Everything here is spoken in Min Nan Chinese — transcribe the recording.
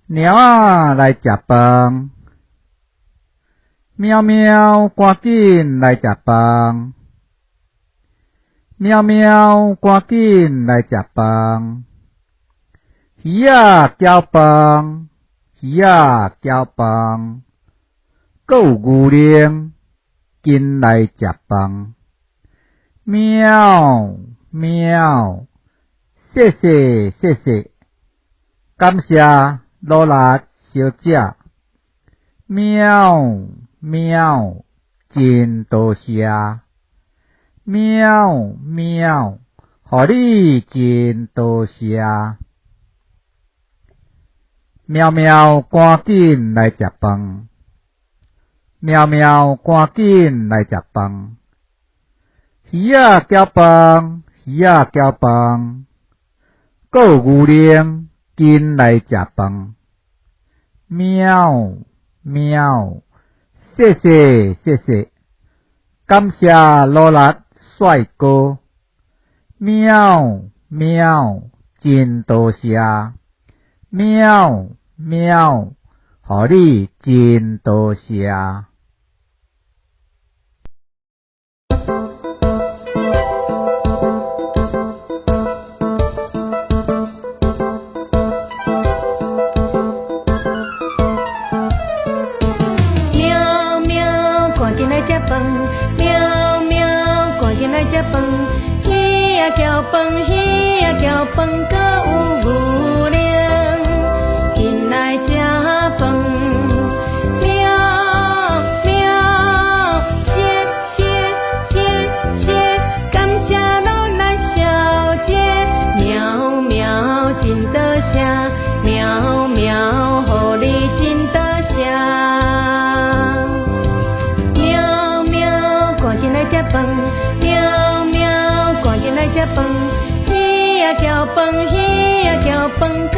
貓仔來食飯，喵喵，趕緊來食飯！喵喵，趕緊來食飯！魚仔攪飯，魚仔攪飯，閣有牛奶，緊來食飯！喵喵，謝謝謝謝，感謝努力小姐。喵喵，真多謝。喵喵，予你真多謝。喵喵，趕緊來食飯。喵喵，趕緊來食飯。魚仔攪飯，魚仔攪飯，閣有牛奶，緊來食飯。喵喵，謝謝謝謝，感謝努力帥哥。喵喵，真多謝。喵喵，予你真多謝。喵喵，趕緊來食飯！喵喵，趕緊來食飯！魚仔攪飯，魚仔攪飯，閣有牛奶，緊來食飯。喵喵，謝謝謝謝，感謝努力小姐。喵喵，真多謝，喵喵，予你真多謝。喵喵，趕緊來食飯！喵喵，趕緊來食飯！魚仔攪飯，魚仔攪飯，閣